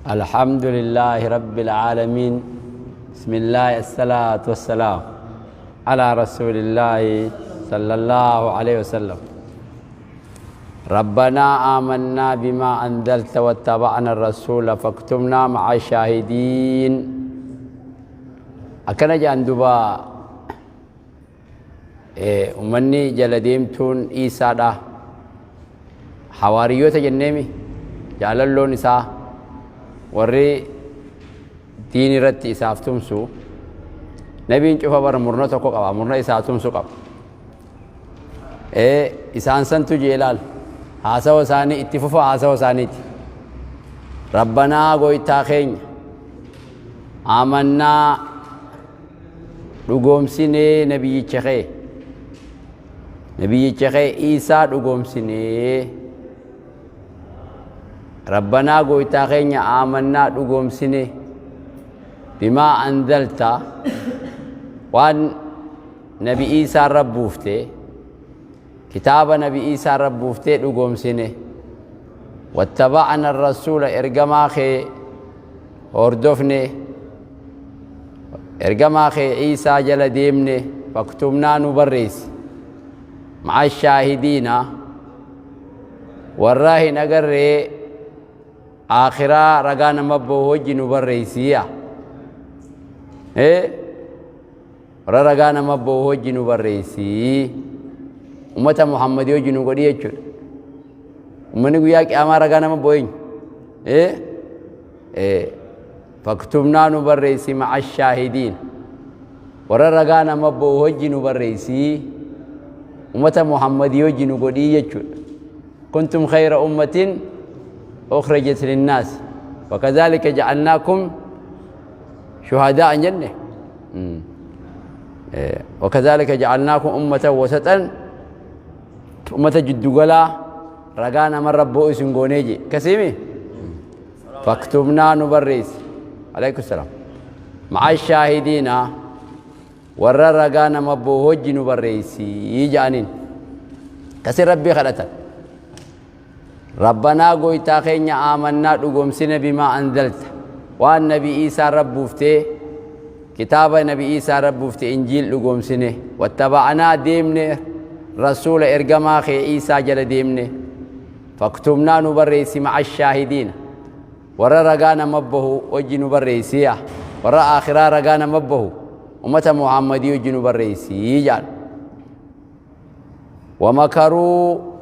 الحمد لله رب العالمين. بسم الله، الصلاة والسلام على رسول الله صلى الله عليه وسلم. ربنا آمنا بما أنزلت واتبعنا الرسول فاكتبنا مع الشاهدين. Akkana jedhan duba ummanni jala deemtuun Iisaadha. Hawaariyyoota jenneemi, jaalalloon isaa, warri diin irratti isaaf tumsu. Nabiin cufa bara murna tokko qaba, murna isaa tumsu qaba. Isaan santu jee laal haasawa isaanii itti fufa, haasawa isaaniiti. Rabbanaa, goytaa keenya, amannaa, dhugoomsinee nabiyyicha kee, nabiyyicha kee Iisaa dhugoomsinee. Rabbanaa, goytaa keenya, amannaa, dhugoomsinee, bimaa anzalta, waan nabi Iisaa irra buufte, kitaaba nabi Iisaa irra buuftee dhugoomsine. Wattaba'ana rasuula, ergamaa kee hordofne, ergamaa kee Iisaa jala deemne. Faktubnaa, nu barreessi, ma'a shaahidiina, warra hin agarree aakhiraa ragaa nama bahu wajji nu barreessiya. Warra ragaa nama bahu wajji nu barreessii, ummata Muhammadii wajji nu godhi jechuudha. Ummanni guyyaa qiyaamaa ragaa nama bahu eenyu? Faktubnaa, nu barreessi, ma'a shaahidiin, warra ragaa nama bahu wajji nu barreessii, ummata Muhammadii wajji nu godhii jechuudha. Kuntum khayra ummatin ukhrijat linnaas wakadhalika ja'alnaakum shuhadaa jenne. Wakadhalika ja'alnaakum ummatan wasatan, ummata jiddugalaa ragaa namarra bo'u isin goonee je kasiimi. Faktubnaa, nu barreessi, alaykum salaam, ma'a shaahidiina, warra ragaa nama bo'u wajji nu barreessii ja'aniin. Kasi rabbii kadhatan. Rabbanaa, goytaa keenya, aamannaa, dhugoomsine, bimaa anzalta, waan nabi Iisaa rabbuuftee, kitaaba nabi Iisaa rabbuufte, Injiil dhugoomsine. Wattaba'anaa, deemne, rasuula, ergamaa kee Iisaa jala deemne. Faktubnaa, nu barreessi, ma'a shaahidiina, warra ragaa nama bahu wajji nu barreessiya, warra aakhiraa ragaa nama bahu, ummata Muhammadii wajji nu barreessii jedhan. Wamakaruu,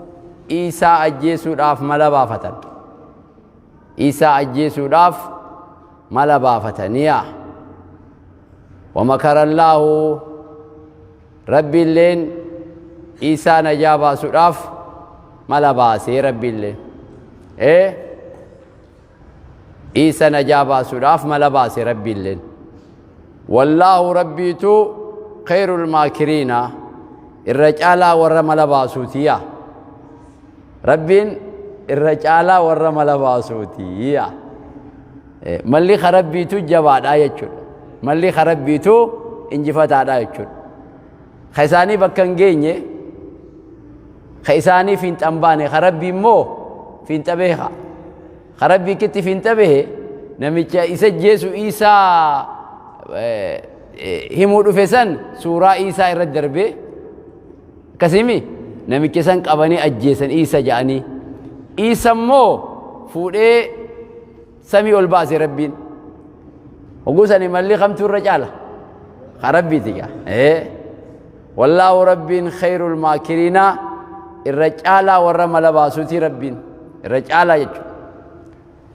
Iisaa ajjeesuudhaaf mala baafatan, Iisaa ajjeesuudhaaf mala baafataniya. Wamakarallaahu, rabbiilleen Iisaa najaa baasuudhaaf mala baasee. Rabbiilleen Iisa najaa baasuudhaaf mala baase rabbiilleen. Wallaahu, rabbiitu, khayrul maakiriina, irra caalaa warra mala baasuutiya. Rabbiin irra caalaa warra mala baasuutiya. Malli ka rabbiitu jabaadha jechuudha. Malli ka rabbiitu injifataadha jechuudha. Ka isaanii bakka hin geenye, ka isaanii fiinxan baane, ka rabbii immoo fiinxa beeka. Ka rabbii kitti fiinxa bahe, namicha isa jeesu Iisaa himuu dhufe san suuraa Iisaa irratti darbee akkasimi namicha san qabanii ajjeesan Iisa ja'anii. Iisa immoo fuudhee samii ol baase rabbiin. Oguu sani malli kamtu irra caala? Ka rabbiiti gaa. Wallaahu, rabbiin, khayrul maakiriina, irra caalaa warra mala baasuuti rabbiin. Irra caalaa jechuudha.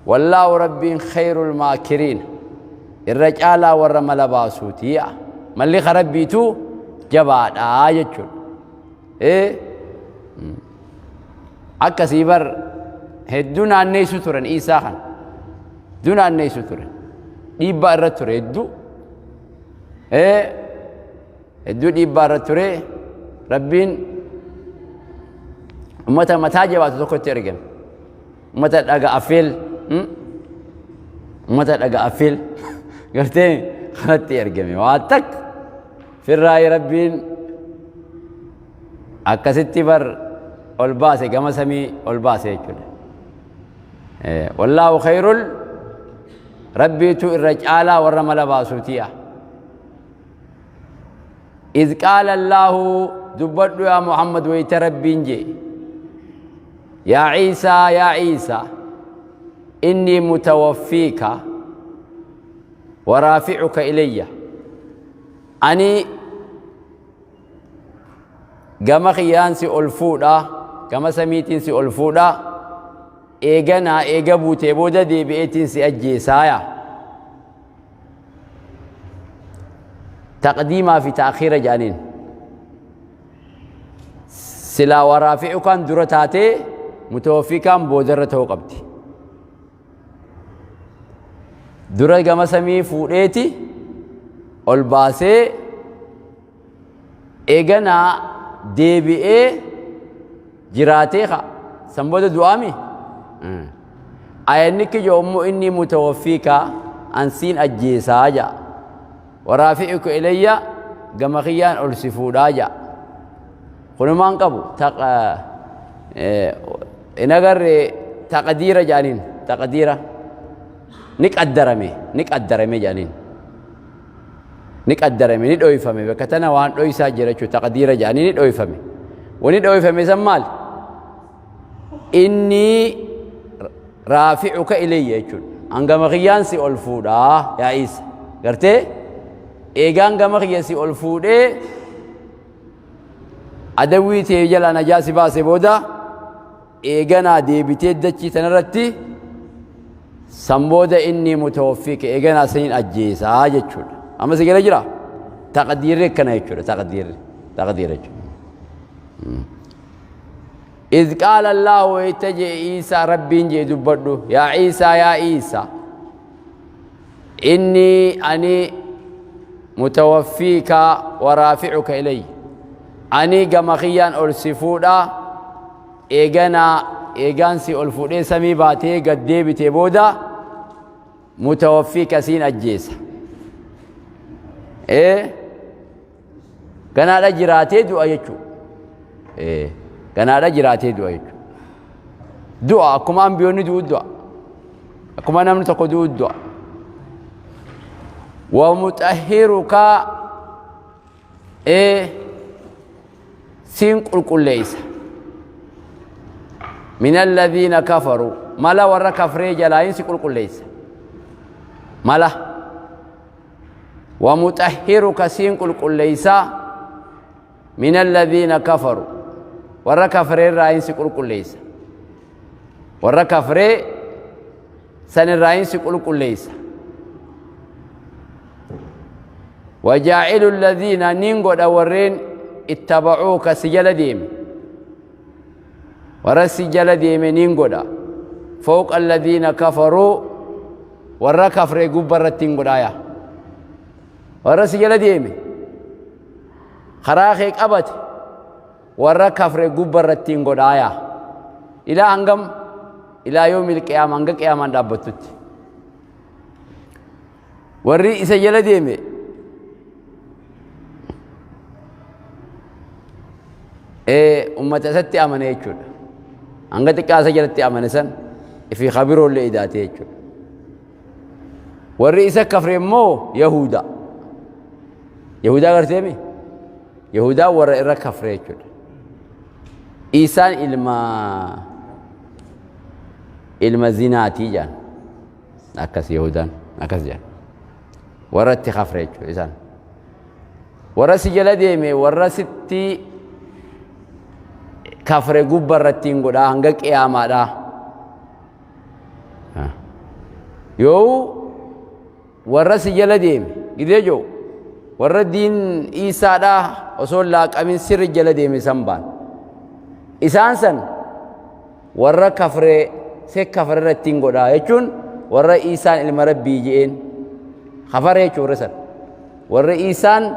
Wallaahu, rabbiin, khayrul maakiriina, irra caalaa warra mala baasuuti. Malli ka rabbiitu jabaadhaa jechuudha. Akkasii bar hedduu naanneessu turan Iisaa kana. Hedduu naanneessu turan. Dhiibbaa irra ture hedduu. Hedduu dhiibbaa irra ture. Rabbiin ummata mataa jabaatu tokkotti ergame. Ummata dhaga affeel. Ummata dhaga affeel. Gartee kanatti ergame. Waa takka. Firraayi rabbiin akkasitti bar ol baase, gama samii ol baase jechuudha. Wallaahu khayrul Rabbiitu irra caalaa warra mala baasuutiya. Iz qaala Allaahu, dubbadhu yaa Muhammad wayta Rabbiin jee, yaa Ciisaa, yaa Ciisaa, innii mutawaffiika wa raaficuka ilayya, ani gama kiyyaan si ol fuudha, gama samiitiin si ol fuudha, eeganaa eega buutee booda deebi'eetiin si ajjeesaaya. Taqdiimaa fi ta'khiira jedhaniin. Silaa waraafi'ukaan dura taatee mutawaffiikaan boodarra ta'uu qabdi. Dura gama samii fuudheeti ol baasee eeganaa deebi'ee jiraatee ka san booda du'aami. Ayanni kiyya immoo inni mutawaffiika an siin ajjeesaa ja'a. Waraafi'uka ilayya, gama kiyyaan ol si fuudhaa ja'a. Kunumaan qabu hin agarre, taqdiira jedhaniin, taqdiira ni qaddarame, ni qaddarame jedhaniin, ni qaddarame, ni dhoyfame. Bakka tana waan dhoysaa jira jechuudha. Taqdiira jedhanii ni dhoyfame. Wani dhoyfame san maal? Inni raafi'uka ilayya jechuudha. An gama kiyyaan si ol fuudhaa yaa Isa. Gartee eegaan gama kiyya si ol fuudhee adawwii tee jalaa najaa si baase booda eeganaa deebitee dachii tanarratti san booda inni mutawaffiika eeganaa saniin ajjeesaa jechuudha. Amma si gala jira? Taqdiirri akkana jechuudha. Taqdiirri. Taqdiira jechuudha. Iz qaala Allaahu, wayta jee Iisaa Rabbiin jee dubbadhu, yaa Iisaa, yaa Iisaa, innii ani mutawaffiika wa raafi'uka ilayya, ani gama kiyyaan ol si fuudha, eeganaa eegaan si ol fuudhee samii baatee gad deebite booda mutawaffiika siin ajjeesa. Ee ganaadha jiraatee du'a jechuudha. Ganaadha jiraatee du'a jechuudha. Du'a akkuma ambiyoonni du'u du'a. Akkuma namni tokko du'u du'a. Wa muxahhiruka, siin qulqulleessa. Min alladhiina kafaru, mala warra kafree jalaayin si qulqulleessa. Mala. Wamuxahhiruka, siin qulqulleeysa, min alladhiina kafaru, warra kafree irraayin si qulqulleeysa, warra kafree san irraayin si qulqulleeysa. Wajaacilu alladhiina, nin godha warreen ittabacuuka si jala deeme, warra si jala deeme nin godha, fawqa alladhiina kafaruu, warra kafree gubba irratti hin godhaaya. Warra si jala deeme, karaa kee qabate, warra kafre gubba irratti hin godhaaya. Ilaa hangam? Ilaa yoomil qiyaama, hanga qiyaamaan dhaabbattutti. Warri isa jala deeme ummata isatti amane jechuudha. Hanga xiqqaa isa jalatti amane san fi kabiroollee idaatee jechuudha. Warri isa kafre immoo Yahuda. Yahudaa garteemi? Yahudaa warra irra kafre jechuudha. Isaan ilma zinaatii jedhan. Akkas Yahudaan akkas jedhan. Warra itti kafre jechuudha isaan. Warra si jala deeme warra sitti kafre gubba irratti hin godhaa hanga qiyaamaadhaa. Yoo warra si jala deeme gidee jiru warra diin Iisaadhaa osoo hin laaqamin sirri jala deeme san baan. Isaan san warra kafree se kafre irratti hin godhaa jechuun warra Iisaan ilma Rabbii je'een kafare jechuun warra san. Warra Iisaan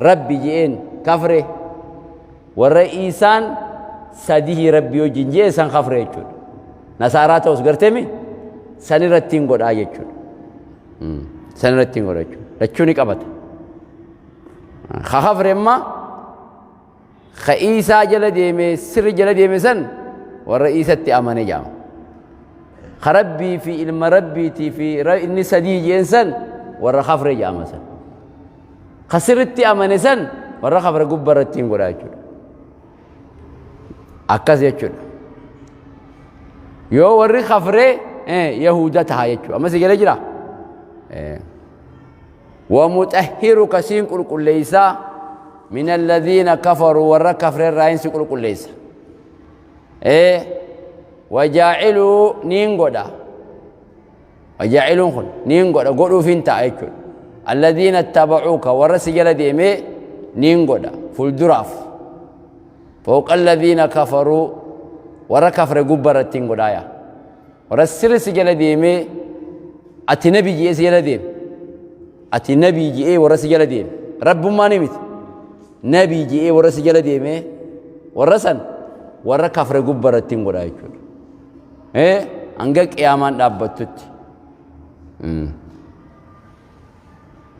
Rabbi je'een kafre, warra Iisaan sadihii Rabbii wajjin je'e san kafre jechuudha. Nasaaraa ta'us garteemi san irratti hin godhaa jechuudha. San irratti hin godha jechuudha. Lachuu ni qabata. Ka kafre imma ka Iisaa jala deeme sirri jala deeme san warra Iisatti amane jedhama. Ka Rabbii fi ilma Rabbiitii fi inni sadii jeen san warra kafre jedhama san. Ka sirritti amane san warra kafre gubba irratti hin godha jechuudha. Akkas jechuudha. Yoo warri kafre Yahuda taha jechuudha. Amma si gala jira? Wamuxahhiruka siin qulqulleeysa min alladhiina kafaruu warra kafre irraa hin si qulqulleeysa. Wajaaciluu niin godha. Wajaaciluun kun niin godha godhuuf hin ta'a jechuudha. Alladhiina ittabacuuka warra si jala deemee niin godha fuulduraaf. Fooqa alladhiina kafaruu warra kafre gubba irratti hin godhaaya. Warra sirri si jala deemee ati nabi je'ee si jala deeme. Ati nabii je'ee warra si jala deeme. Rabbummaa ni miti. Nabii je'ee warra si jala deeme warra san warra kafre gubba irratti hin godhaa jechuudha. Hanga qiyaamaan dhaabbattutti.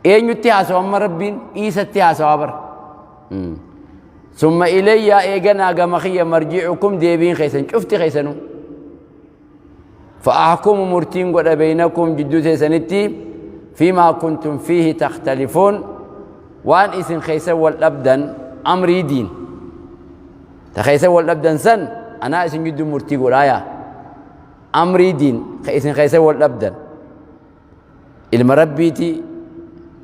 Eenyutti haasawa amma Rabbiin? Iisatti haasawaa bara. Summa ilayya eeganaa gama kiyya marji'ukum deebiin keessan cufti keessanuu. Fa'ahkumu murtiin godha beeynakum jidduu teessanitti fiimaa kuntum fiihi takhtalifuun waan isin keessa wal dhabdan amrii diin. Ta keessa wal dhabdan san anaa isin jidduu murtii godhaaya. Amrii diin ka isin keessa wal dhabdan. Ilma Rabbiiti,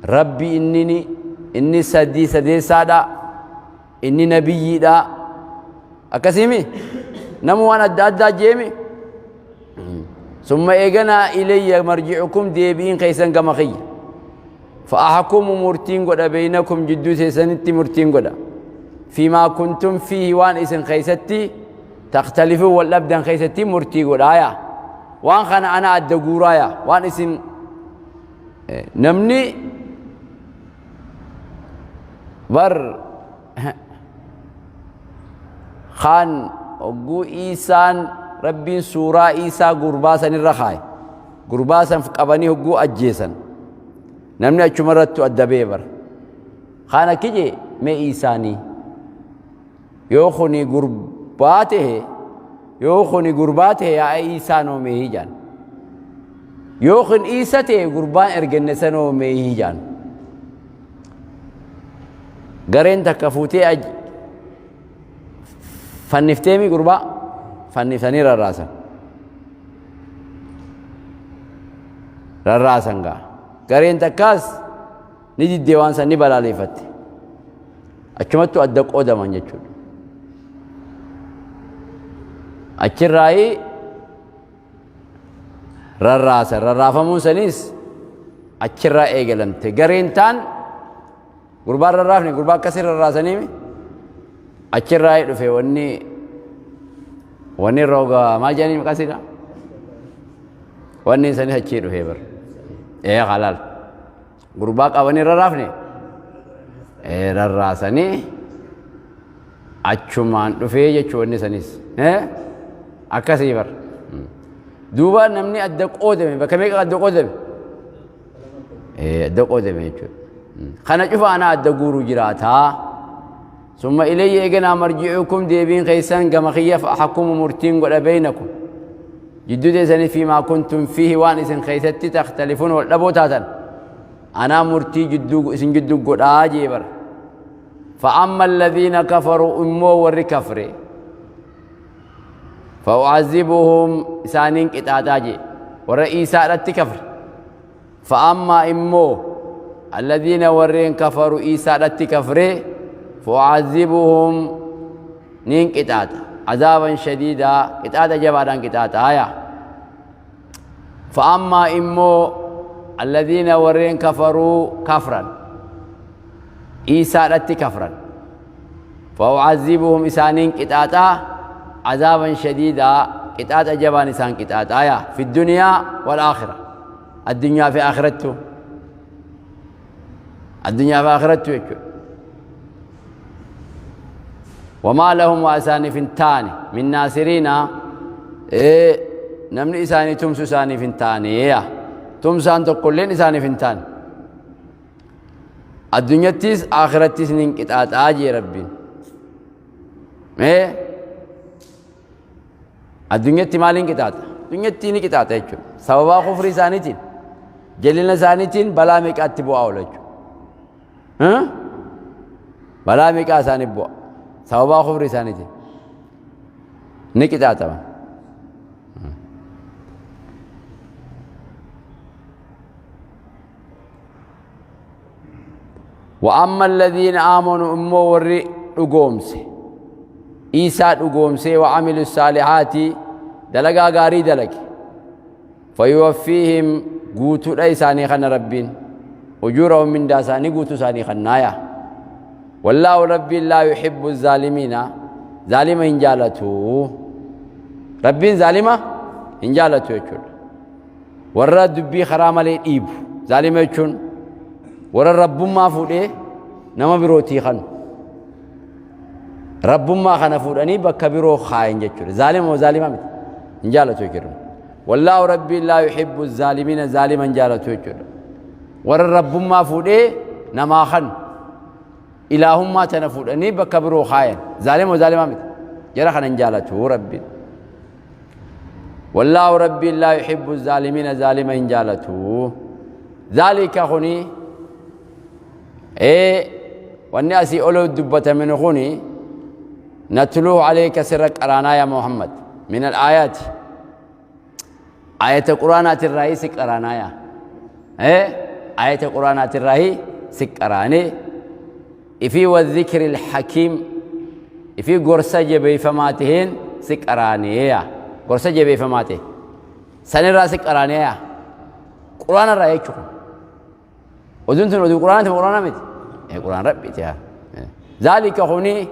Rabbi innini, inni sadii sadeessaadha, inni nabiyyiidha. Akkasiimi nama waan adda addaa jeemi. Summa eeganaa ilayya marji'ukum deebiin keessan gama kiyya. Fa'ahakumu murtiin godha beeynakum jidduu teessanitti murtiin godha. Fiimaa kuntum fiihi waan isin keessatti takhtalifuu wal dhabdan keessatti murtii godhaaya. Waan kana ana adda guuraaya. Waan isin namni bar kaan hogguu Iisaan Rabbiin suuraa Iisaa gurbaa san irra kaaye. Gurbaa san qabanii hogguu ajjeesan. Namni achuma irrattu adda ba'e bara. Kaan akki jee mee Iisaanii. Yoo kuni gurbaa ta'e yoo kuni gurbaa ta'e yaa Iisaa noo meehii jaan. Yoo kun Iisa ta'e gurbaan ergenne sanoo meehii jaan. Gareen takka fuutee fannifteemi gurbaa fanniftanii rarraasan. Rarraasan gaa. Gareen takkaas ni diddee waan san ni balaaleeffatte. Achumattu adda qoodaman jechuudha. Achirraayii rarraasan. Rarraafamuun saniis achirraa eegalamte. Gareen taan gurbaan rarraafne gurbaa akkasii rarraasaniimi achirraa dhufe wanni wanni roga maal jedhanii maqaa isiidha? Wanni sanis achii dhufee bara. Ee halaal. Gurbaa qabanii rarraafne ee rarraasanii achumaan dhufee jechuu wanni sanis. Akkasii bara. Duuba namni adda qoodame bakka meeqa adda qoodame? Adda qoodame jechuudha. Kana cufa anaa adda guuru jiraataa. Summa ilayya eeganaa marji'ukum deebiin keessan gama kiyya fa'ahakumu murtiin godha beeynakum. Jidduu teessanii fi maa kuntum fiihi waan isin keessatti takhtalifuun wal dhaboo taatan. Anaa murtii jidduu isin jidduu godhaa jee bara. Fa'amma alladhiina kafaruu immoo warri kafre. Fa'u'azibuhum isaaniin qixaaxaa jee. Warra Iisaadhatti kafre. Fa'ammaa immoo alladhiina warreen kafaru Iisaadhatti kafre fa'u'azibuhum niin qixaaxa. Azaaban shadiidaa qixaaxa jabaadhaan qixaaxa haya. Fa'ammaa immoo alladhiina warreen kafaruu kafran. Iisaadhatti kafran. Fa'u'azibuhum isaaniin qixaaxaa azaaban shadiidaa qixaaxa jabaan isaan qixaaxaa yaa fi duniyaa wal aakhira addunyaa fi aakhirattu addunyaa fi aakhirattu jechuudha. Wamaa lahum waa isaaniif hin taane min naasiriina namni isaanii tumsu isaaniif hin taane yaa tumsaan tokkolleen isaaniif hin taane. Addunyattis akhirattis nin qixaaxaa jee Rabbiin. Mee addunyatti maaliin qixaaxa? Dunyatti ni qixaaxa jechuudha. Sababaa kufrii isaaniitiin, jal'ina isaaniitiin balaa meeqaatti bu'aa oola jechuudha. Balaa meeqaa isaaniif bu'a. Sababaa kufrii isaaniitiin ni qixaaxaman. وأما الذين آمنوا أمو وري dhugoomse, Iisaa dhugoomsee, وعملوا الصالحات dalagaa gaarii dalage, فيوفيهم guutuudha isaanii kana Rabbiin, أجورهم mindaa isaanii guutuu isaanii kannaaya. والله Rabbiin لا يحب الظالمين zaalima hin jaalatu. Rabbiin zaalima hin jaalatu jechuudha. Warra dubbii karaa malee dhiibu zaalima jechuun warra rabbummaa fuudhee nama birootii kanu, rabbummaa kana fuudhanii bakka biroo kaayan jechuudha. Zaalima moo zaalima miti? Hin jaalatu jechuudha. والله Rabbiin لا يحب الظالمين zaalima hin jaalatu jechuudha. Warra rabbummaa fuudhee namaa kanu, ilaahummaa tana fuudhanii bakka biroo kaayan, zaalima moo zaalima miti? Jara kana hin jaalatu Rabbiin. والله Rabbiin لا يحب الظالمين zaalima hin jaalatu. ذلك kuni ee wanni asii olo dubbatamin kuni, نتلوه عليك sirra qaraanaa يا محمد، من الآيات آية قرآنات الرأي si qaraanaa yaa آية قرآنات الرأي si qaraanee ifii والذكر الحكيم ifii gorsa jabeeyfamaa taheen si qaraanee yaa gorsa jabeeyfamaa ta'e sanirraa si qaraanee yaa Quraana irraa jechuudha. Oduun tun oduu Quraanaati moo Quraana miti? Quraan Rabbiiti yaa. ذلك kuni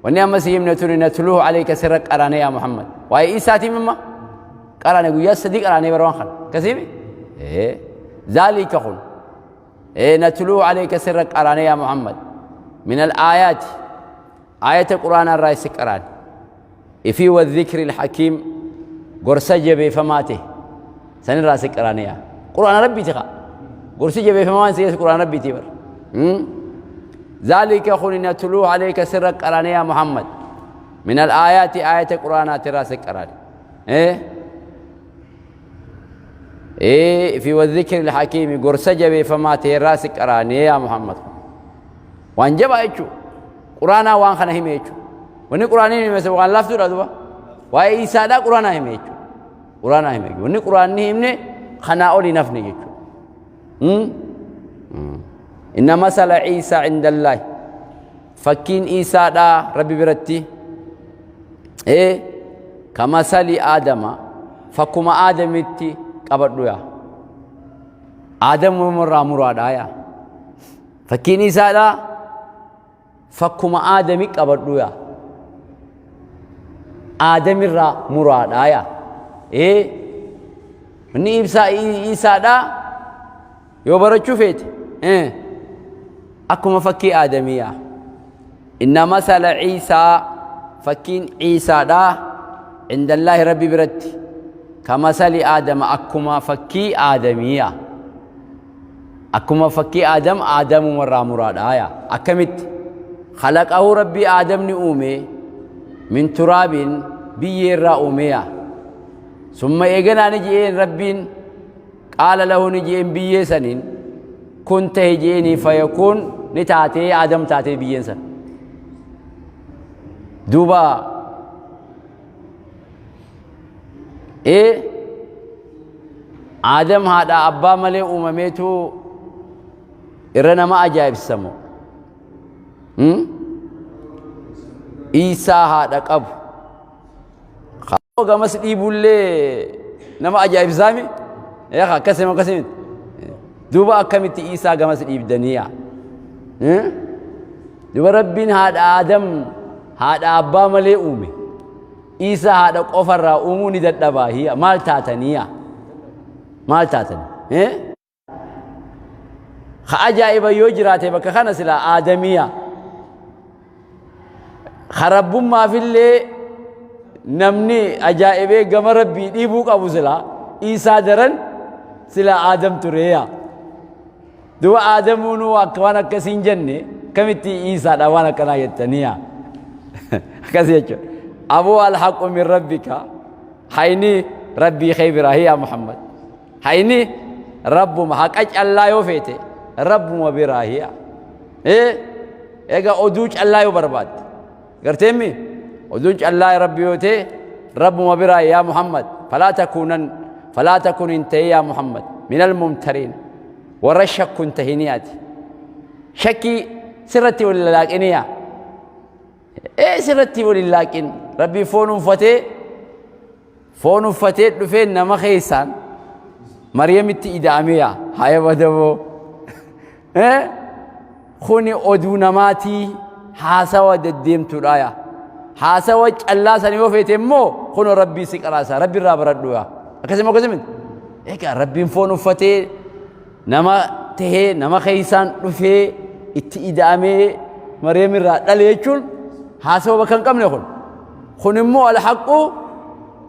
wanni amma si himne tuni, نتلوه عليك sirra qaraanee يا محمد. Waa'ee Isaatii mimma qaraane, guyyaa 3 qaraanee bara waan kana. Akkasiimi? ذلك kun نتلوه عليك sirra qaraanee يا محمد. من الآيات آية قرآن irraa si qaraane. Ifii والذكر الحكيم gorsa jabeeffamaa ta'e sanirraa si qaraane yaa. Quraana Rabbiiti kaa. Gorsi jabeeffamaan si Quraana Rabbiiti bara. ذلك kun نتلوه عليك sirra qaraane يا محمد. من الآيات آية قرآنات irraa si qaraane. إيه في والذكر الحكيم gorsa jabeeffamaa ta'e irraa si qaraane يا محمد. Waan jabaa jechuudha. Quraanaa waan kana hime jechuudha. Wanni Quraanii hime waan laaftuudha duba. Waa'ee Isaadhaa Quraanaa hime jechuudha. Quraanaa hime jechuudha. Wanni Quraanni himne kanaa oli nafne jechuudha. إن مثل عيسى عند الله fakkiin Isaadhaa Rabbi biratti كمثل آدم fakkuma Aadamitti qabadhu yaa. Aadamu irraa muraadhaa yaa. Fakkiin Isaadhaa fakkuma Aadami qabadhu yaa. Aadamirraa muraadhaa yaa. Inni ibsaa Isaadhaa yoo barachuu feete akkuma fakkii Aadamiyaa. إن مثل عيسى fakkiin Ciisaadhaa عند الله Rabbi biratti كمثل آدم akkuma fakkii Aadamiyaa. Akkuma fakkii Aadam, Aadamumarraa muraadhaa yaa. Akkamitti? خلقه Rabbi Aadamni uume, من تراب biyyeerraa uumeya. ثم eeganaa ni je'een Rabbiin, قال له ni je'een biyyee saniin, كن tahe je'eenii, فيكون ni taatee, Aadam taatee biyyeen san. Duuba Aadam haadha abbaa malee uumameetu irra nama ajaa'ibsamu. Iisaa haadha qabu. Gamas dhiibullee nama ajaa'ibsaami. Akkasuma akkasumatti. Duuba akkamitti Iisaa gamas dhiibdaniya? Duuba Rabbiin haadha Aadam haadha abbaa malee uume. Iisaa haadha qofarraa uumuu ni dadhabaa hiya? Maal taataniya? Maal taatanii? Ka ajaa'iba yoo jiraate bakka kana silaa Aadamiya. Ka rabbummaafillee namni ajaa'ibee gama Rabbii dhiibuu qabu silaa Iisaa daran silaa Aadam tureeya. Duba Aadamuunuu akka waan akkasiin jenne kamitti Iisaadha waan akkanaa jettaniya? Akkas jechuudha. Aboo الحق من ربك hayni. Rabbii kee biraa yaa Muhammad. Hayni Rabbuma haqa callaa yoo feete Rabbuma biraa hiya. Egaa oduu callaa yoo barbaadde. Garteemmi oduun callaa Rabbi yoo ta'e Rabbuma biraa yaa Muhammad. Falaa takuunan falaa takun hin ta'e yaa Muhammad. Minal mumtariin warra shakku hin tahinii ati. Shakkii sirratti wal laaqiniyaa. Ee sirratti wal hin laaqin. Rabbi foon uffatee foon uffatee dhufee nama keessaan Maryamitti ida'amee yaa haya badaboo. Kuni oduu namaatii haasawa deddeemtuudha yaa. Haasawa callaa sana yoo feete immoo kunoo Rabbii si qaraasa Rabbi irraa baradhu yaa. Akkasuma akkasuma. Egaa Rabbiin foon uffatee nama tahee nama keessaan dhufee itti ida'amee Maryam irraa dhale jechuun haasawa bakka hin qabne kun. Kun immoo alhaqqu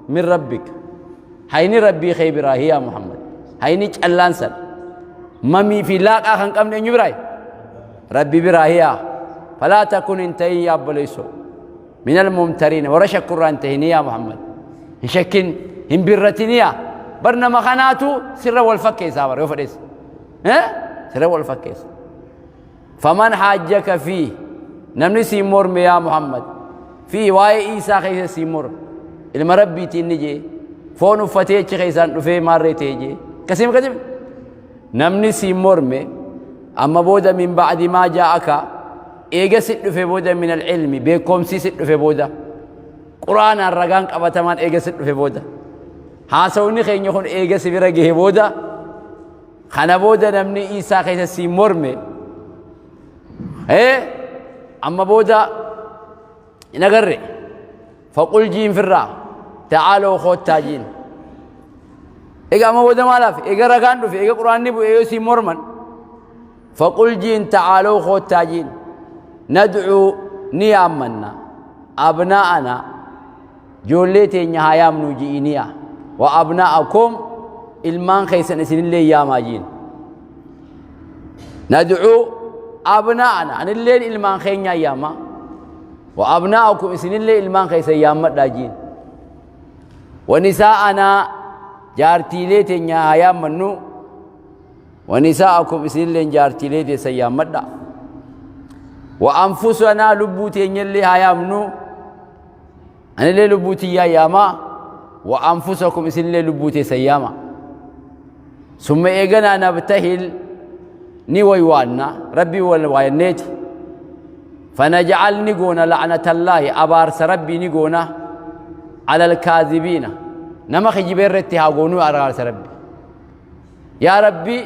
min rabbik. Hayni Rabbii kee biraa hiyaa Muhammad. Hayni callaan san. Mamii fi laaqaa kan qabne eenyu biraa? Rabbi biraa hiyaa. Falaa takun hin ta'in yaa obboleessoo. Min almumtariin warra shakkurraa hin ta'in yaa Muhammad. Hin shakkin hin birratin yaa. Bar nama kanaatu sirra wal fakkeessaa bar yoo fedhes. Sirra wal fakkeessa. Faman haajjaka fii namni siin morme yaa Muhammad fii waa'ee Iisaa keessa siin morme ilma Rabbiiti inni jee foon uffatee achi keessaan dhufee maarree ta'e jee akkasii akkasii namni siin morme amma booda min ba'di maa jaa'aka eega si dhufe booda min al-ilmi beekomsi si dhufe booda quraanaan ragaan qabatamaan eega si dhufe booda haasawni keenya kun eega si bira gahe booda Kana booda namni Iisaa keessa siin morme amma booda hin agarre faqul jiin firraa ta'aaloo koottaa jiin. Egaa amma booda maalaaf eega ragaan dhufe eega quraanni bu'e yoo siin morman faqul jiin ta'aaloo koottaa jiin nad'uu ni yaammanna abnaa'ana Joollee teenya haa yaamnuu ji'iiniya. Wa abna'akum ilmaan keessan isinillee yaamaa jiin. Nad'uu abna'ana anilleen ilmaan keenyaa yaama. Wa abna'akum isinillee ilmaan keessan yaammadhaa jiin. Wa nisaa'anaa jaartiilee teenya haa yaammannu. Wa nisaa'akum isinilleen jaartiilee teessan yaammadhaa. Wa anfusanaa lubbuu teenyallee haa yaamnu. Anillee lubbuu tiyyaa yaamaa wa anfusakum isinillee lubbuu teessan yaama. Summa eeganaa nabtahil ni waywaanna rabbii wal wayanneeti. Fanaj'al ni goona la'natallaahi abaarsa rabbii ni goona alal kaadhibiina nama kijibee irratti haa goonuu abaarsa rabbi. Yaa rabbi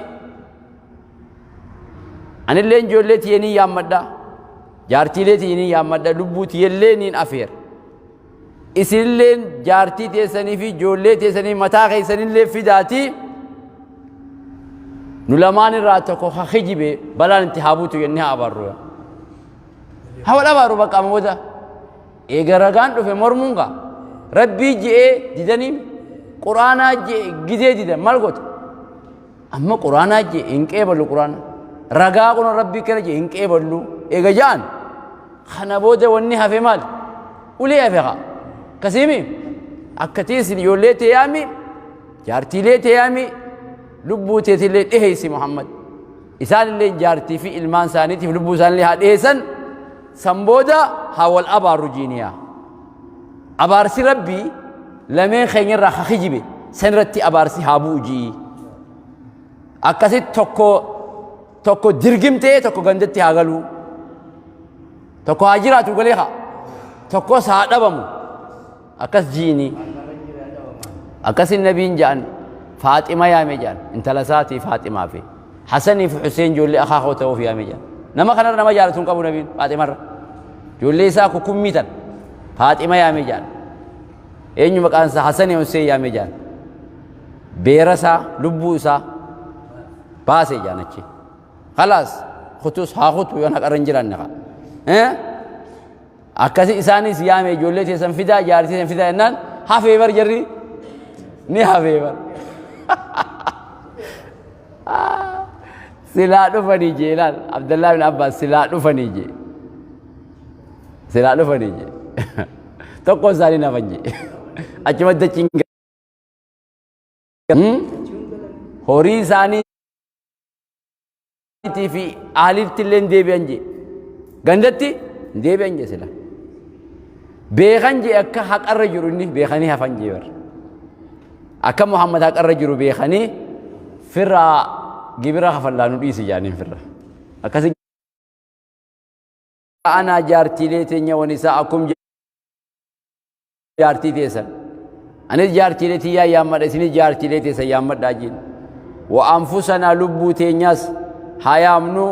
anillee ijoollee tiyya ni yaammadha. Jaartiilee tiyya ni yaammadha. Lubbuu tiyyallee niin afeera. Isinilleen jaartii teessanii fi ijoollee teessanii mataa keessanillee fidaatii nu lamaan irraa tokko ka kijibe balaan itti haa buutu jennee haa abaarru. Haa wal abaaru bakka amma booda. Eega ragaan dhufe mormuun gaa rabbii je'ee didanii quraanaa je'e gizee didan maal goota? Amma quraanaa jee hin qeeballu quraana. Ragaa kun rabbii kana jee hin qeeballu. Eega ja'an kana booda wanni hafe maal? Ulee hafe haa. Akkasiimi akka tiisin ijoollee tee yaami jaartiilee tee yaami lubbuu teetillee dhiheessi Muhammad. Isaanillee jaartii fi ilmaan isaaniitiif lubbuu isaanillee haa dhiheessan san booda haa wal abaarru jiiniyaa. Abaarsi Rabbii lameen keenya irraa ka kijibe san irratti abaarsi haa bu'u ji'i. Akkasitti tokko tokko dirgimtee tokko gandatti haa galuu. Tokko haa jiraatu galee haa. Tokkos haa dhabamu. Akkas ji'ini. Akkasin nabiin ja'an Faaxima yaame ja'an intala isaatii Faaximaa fi Hasanii fi Huseen ijoollee akaakoo ta'uuf yaame ja'an. Nama kanarra nama jaalatu hin qabu nabiin Faaximarra. Ijoollee isaa kukummii tan Faaxima yaame ja'an. Eenyu maqaan isaa Hasanii Huseen yaame ja'an. Beera isaa lubbuu isaa baase ja'an achi. Khalaas kutus haa kutu yoon haqarra hin jiraanne kaa. Akkasi isaanis yaame ijoollee teessan fidaa jaartii teessan fidaa jennaan hafee bar jarri ni hafee bar. Silaa dhufanii jee laal Abdallaa bin Abbaas silaa dhufanii jee. Silaa dhufanii jee. Tokkoon isaanii nafan jee. Achuma dachiin. Horii isaaniitii fi aalitti illee hin deebi'an jee. Gandatti hin deebi'an jee sila. Beekan jee akka haqarra jiru inni beekanii hafan jee bar. Akka Muhammad haqarra jiru beekanii firraa gibira kafallaa nu dhiisi jaaniin firra. Akkasi anaa jaartiilee teenya wanisaa akkum jaartii teessan. Anis jaartiilee tiyyaa yaammadha isinis jaartiilee teessan yaammadhaa jiin. Wa anfusanaa lubbuu teenyas haa yaamnu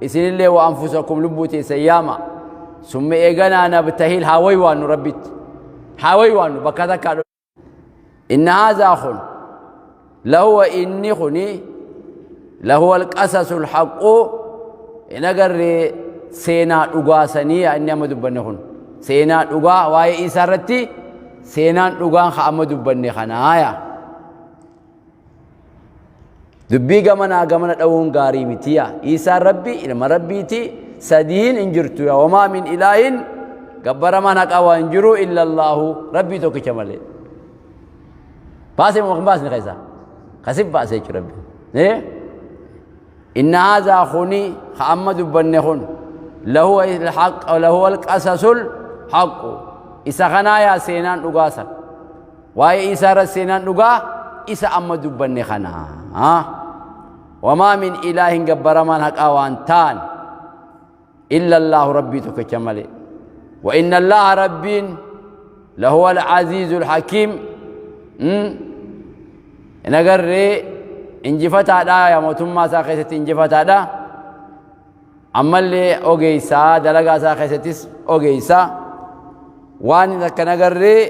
isinillee wa anfusakum lubbuu teessan yaama. Summa eeganaa nabtahil haa waywaannu rabbitti. Haa waywaannu bakka takkaa. Inna haazaa kun lahuwa inni kuni lahuwa alqasasul haqqu hin agarree seenaa dhugaa sanii inni amma dubbanne kun seenaa dhugaa waa'ee isaa irratti seenaan dhugaan ka amma dubbanne kanaaya. Dubbii gamanaa gamana dhawuun gaarii mitiya. Iisaan Rabbi ilma Rabbiiti sadiin hin jirtu yaa wamaa min ilaahin gabbaramaan haqaa waan hin jiru illallaahu Rabbii tokkicha malee. Baasee moo hin baasne keessaa? Kasif baasee jechuudha Rabbi. Inna haazaa kuni ka amma dubbanne kun lahuwa ilhaq lahuwa alqasasul haqqu isa kanaa yaa seenaan dhugaa san. Waa'ee Iisaa irra seenaan dhugaa isa amma dubbanne kana. Wamaa min ilaahin gabbaramaan haqaa waan ta'an illa Allaahu Rabbii tokkicha malee. Wa inna Allaaha Rabbiin lahuwa al-aziizul hakiim. Hin agarree injifataadha yaa mootummaa isaa keessatti injifataadha. Ammallee ogeessaa dalagaa isaa keessattis ogeessaa. Waan takka hin agarree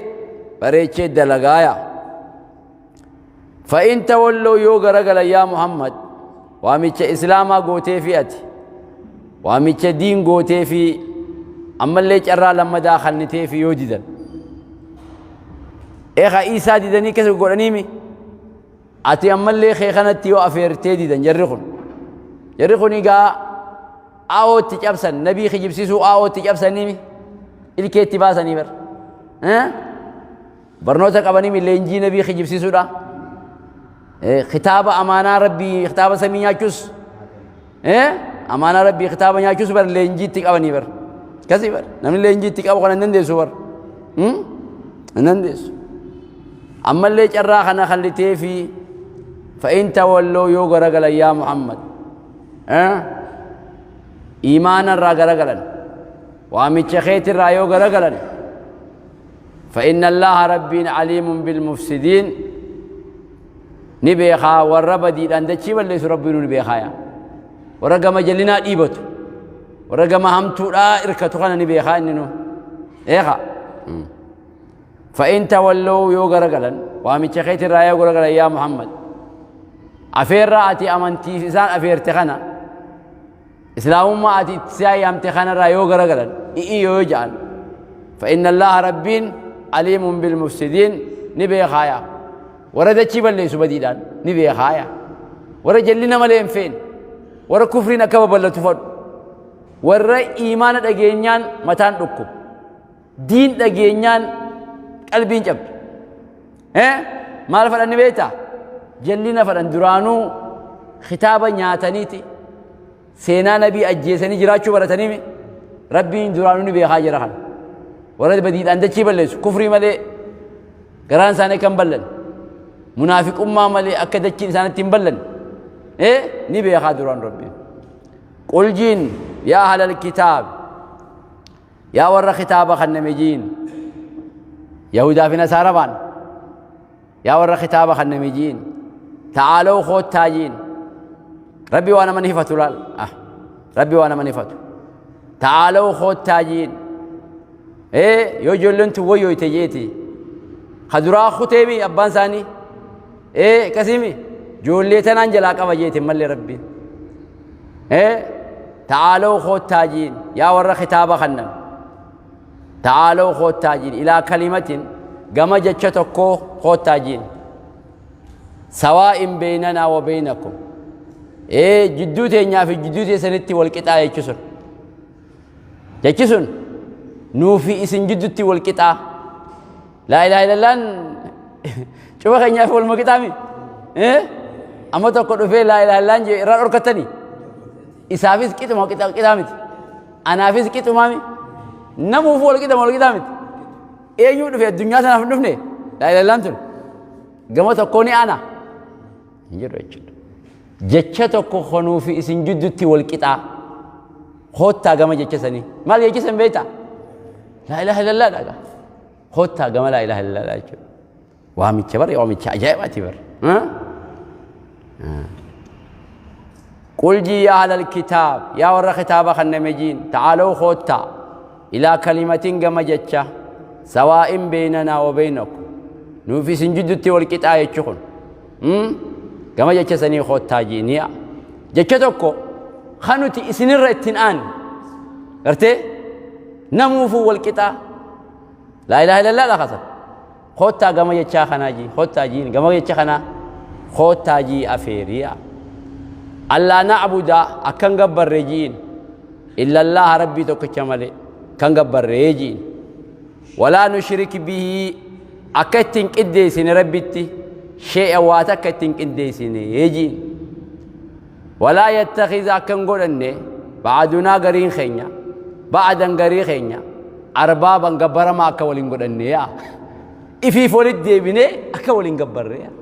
bareechee dalagaaya. Fa'in tawalloo yoo garagalan yaa Muhammad waamicha islaamaa gootee fi ati waamicha diin gootee fi ammallee carraa lammadaa kannitee fi yoo didan. Eegaa Iisaa didanii keessa godhaniimi. Ati ammallee kee kanatti yoo afeertee didan jarri kun. Jarri kun egaa aawootti cabsan nabii kijibsiisuu aawootti cabsanii ilkeetti baasanii bar. Barnoota qabanii leenjii nabii kijibsiisuudha. Kitaaba amaanaa rabbii kitaaba samii nyaachuus amaanaa rabbii kitaaba nyaachuus bar leenjiitti qabanii bar. Akkasii bar namni leenjiitti qabu kana hin dandeessu bar. Hin dandeessu. Ammallee carraa kana kallitee fi fa'in tawalloo yoo garagalan yaa Muhammad. Iimaana irraa garagalan. Waamicha keetirraa yoo garagalan. فإن الله ربين عليم بالمفسدين ni beekaa warra badiidhaan dachii balleessu rabbiin ni beekaa yaa warra gama jallinaa dhiibatu warra gama hamtuudhaa irkatu kana ni beekaa inni nu eekaa فإن تولوا yoo garagalan waamicha keetirraa yoo garagalan yaa Muhammad afeerraa ati amantii isaan afeerte kana Islaamummaa ati itti si ayyaamte kanarraa yoo garagalan i'ii yoo ja'an fa'inna Allaaha Rabbiin aliimun bilmufsidiin ni beekaaya warra dachii balleessu badiidhaan ni beekaaya warra jallina malee hin feene warra kufriin akka babal'atu fadhu warra iimaana dhageenyaan mataan dhukku diin dhageenyaan qalbiin cabdu maal fadhan ni beektaa jallina fadhan duraanuu kitaaba nyaataniiti seenaa nabii ajjeesanii jiraachuu baratanii rabbiin duraanuu ni beekaa jira kana warra badiidhaan dachii balleessu kufrii malee garaan isaanii akka hin ballan munaafiqummaa malee akka dachiin isaanitti hin ballan ni beekaa duraan rabbiin qul jiin yaa ahlal kitaab Yaa warra kitaaba kanname jiin Yahudaa fi Nasaara baan yaa warra kitaaba kanname jiin ta'aaloo koottaa jiin Rabbi waa nama ni hifatu laal ah Rabbi waa nama ni hifatu ta'aaloo koottaa jiin ee yoo ijoolleen tun wayyooyte jeeti ka duraa kuteemi abbaan isaanii ee akkasiimi ijoollee tanaan jalaa qaba jeeti mallee Rabbiin ee Ta'aalaw koottaa jiin yaa warra kitaaba kannan ta'aalaw koottaa jiin ilaa kalimatin gama jecha tokkoo koottaa jiin sawaa'in beeynanaa wa beeynakum ee jidduu teenyaa fi jidduu teessanitti wal qixaa jechi sun jechi sun nuu fi isin jiddutti wal qixaa laa ilaaha illallaan cufa keenyaaf waluma qixaami Amma tokko dhufee laa ilaaha illaan jee irraa dhorkattanii? Isaafis qixuma qixaa miti. Anaafis qixumaa mi? Namuufuu wal qixama wal qixaa miti. Eenyuu dhufe addunyaa tanaaf hin dhufne? Laa ilaaha illaan tun. Gama tokkoo ni ana. Hin jedhu jechuudha. Jecha tokko konuu fi isin jidduutti wal qixaa. Koottaa gama jecha sanii. Maal jecha san beektaa? Laa ilaaha illallah dhagaa. Koottaa gama laa ilaaha illallah jechuudha. Waamicha bar waamicha ajaa'ibaati bar. Qul jii yaa ahlal kitaab yaa warra kitaaba kanname jiin ta'aalaw koottaa ilaa kalimatin gama jecha sawaa'in beeynanaa wa beynakum nuuf isin jiddutti wal qixaa jechu kun gama jecha sanii koottaa jiiniya jecha tokko kan nuti isinirra ittiin aanne gartee namuufuu wal qixaa laa ilaaha illallah dha kasan Koottaa gama jechaa kanaa jii, koottaa jiin gama jecha kanaa koottaa jii afeeriya. Allaa na'buda akkan gabbarre jiin illallaha rabbii tokkicha malee kan gabbarree jiin. Walaa nushrik bihii akka itti hin qindeessine rabbitti shee'a waa takka itti hin qindeessine jiin. Walaa yattakiza akka hin godhanne ba'adunaa gariin keenya ba'adan garii keenya arbaaban gabbaramaa akka waliin godhanne yaa ifiif walitti deebinee akka waliin gabbarre yaa.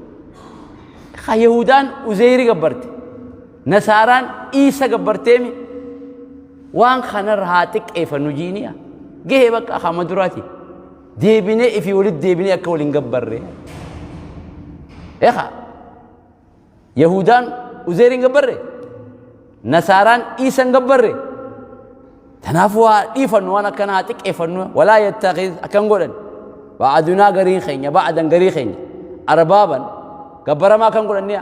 Ka Yahudaan Uzeyri gabbarte Nasaaraan Iisa gabbarteemi waan kanarra haa xiqqeeffannu jiiniya gahee bakka akama duraati deebinee ifii walitti deebinee akka waliin gabbarre. Eegaa Yahudaan Uzeyri hin gabbarre? Nasaaraan Iisa hin gabbarre? Tanaaf waa dhiifannu waan akkana haa xiqqeeffannu walaa yattaqiz akkan godhan ba'adunaa gariin keenya ba'adan garii keenya arbaaban gabbaramaa kan godhanne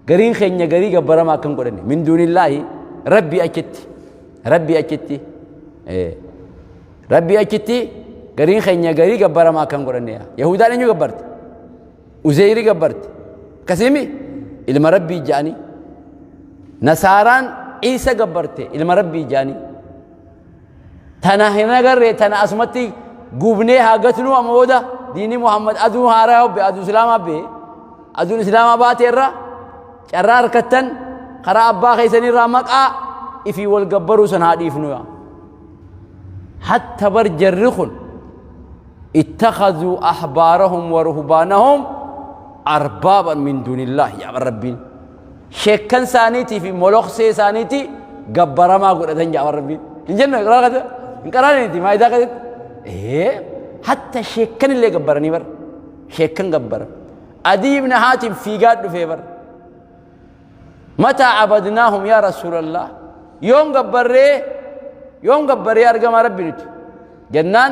gariin keenya garii gabbaramaa kan godhanne min duunillaahi rabbii achitti rabbii achitti rabbii achitti gariin keenya garii gabbaramaa kan godhanne Yahudaan eenyu gabbarte Uzeyri gabbarte. Akkasiimi ilma rabbii ja'anii. Nasaaraan Iisa gabbarte ilma rabbii ja'anii. Tana hin agarree tana asumatti gubnee haa gatnuu amma booda diinii Muhammad aduu haaraa hobbe aduu islaamaa bee aduun islaamaa baate irra carraa harkattan karaa abbaa keessanirraa maqaa ifii wal gabbaruu san haa dhiifnu yaa. Hatta bar jarri kun ittakhadhuu ahbaarahum wa ruhbaanahum arbaaban min duunillah yaa bar rabbiin. Sheekkan isaaniitii fi moloksee isaaniitii gabbaramaa godhatan yaa bar rabbiin. Hin jenne quraana keessatti hin qaraaniti maayidaa keessatti. Ee hatta sheekkan illee gabbaranii bar sheekkan gabbara. Adii ibn Haatim fiigaa dhufee bar. Mataa abadnaahum yaa rasuulallah yoom gabbarree yoom gabbarree argamaa rabbi nuti jennaan